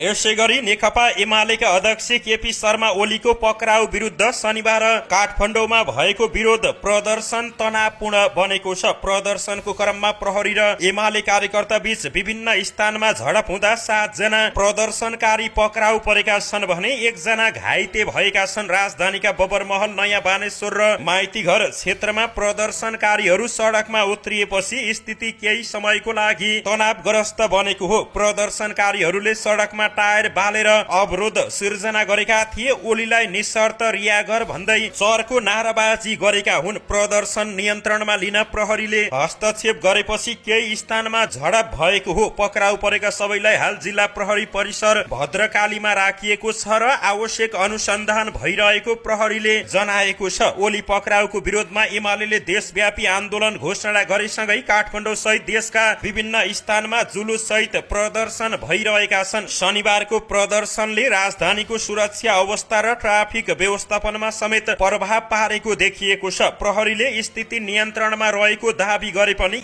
यसैगरी नेकपा एमालेका अध्यक्ष केपी शर्मा ओलीको पक्राउ विरुद्ध शनिबार काठमाडौँमा भएको विरोध प्रदर्शन तनावपूर्ण बनेको छ। प्रदर्शनको क्रममा प्रहरी र एमाले कार्यकर्ता बीच विभिन्न स्थानमा झडप हुँदा 7 जना प्रदर्शनकारी पक्राउ परेका छन् भने 1 जना घाइते भएका छन्। राजधानीका बबरमहल, नयाँ बानेश्वर र माइतीघर क्षेत्रमा प्रदर्शनकारीहरू सडकमा उत्रिएपछि स्थिति केही समयको लागि तनावग्रस्त बनेको हो। प्रदर्शनकारीहरूले सडकमा टायर बालेर अवरोध सिर्जना गरेका थिए। ओलीलाई निशर्त रिहा गर भन्दै चर्को नाराबाजी गरेका हुन्। प्रदर्शन नियन्त्रणमा लिन प्रहरीले हस्तक्षेप गरेपछि केही स्थानमा झडप भएको हो। पक्राउ परेका सबैलाई हाल जिल्ला प्रहरी परिसर भद्रकालीमा राखिएको छ र आवश्यक अनुसन्धान भइरहेको प्रहरीले जनाएको छ। ओली पक्राउको विरोधमा एमालेले देशव्यापी आन्दोलन घोषणा गरेसँगै काठमाडौँ सहित देशका विभिन्न स्थानमा जुलुस सहित प्रदर्शन भइरहेका छन्। शनिबारको प्रदर्शनले राजधानीको सुरक्षा अवस्था र ट्राफिक व्यवस्थापनमा समेत प्रभाव पारेको देखिएको छ। प्रहरीले स्थिति नियन्त्रणमा रहेको दावी गरे पनि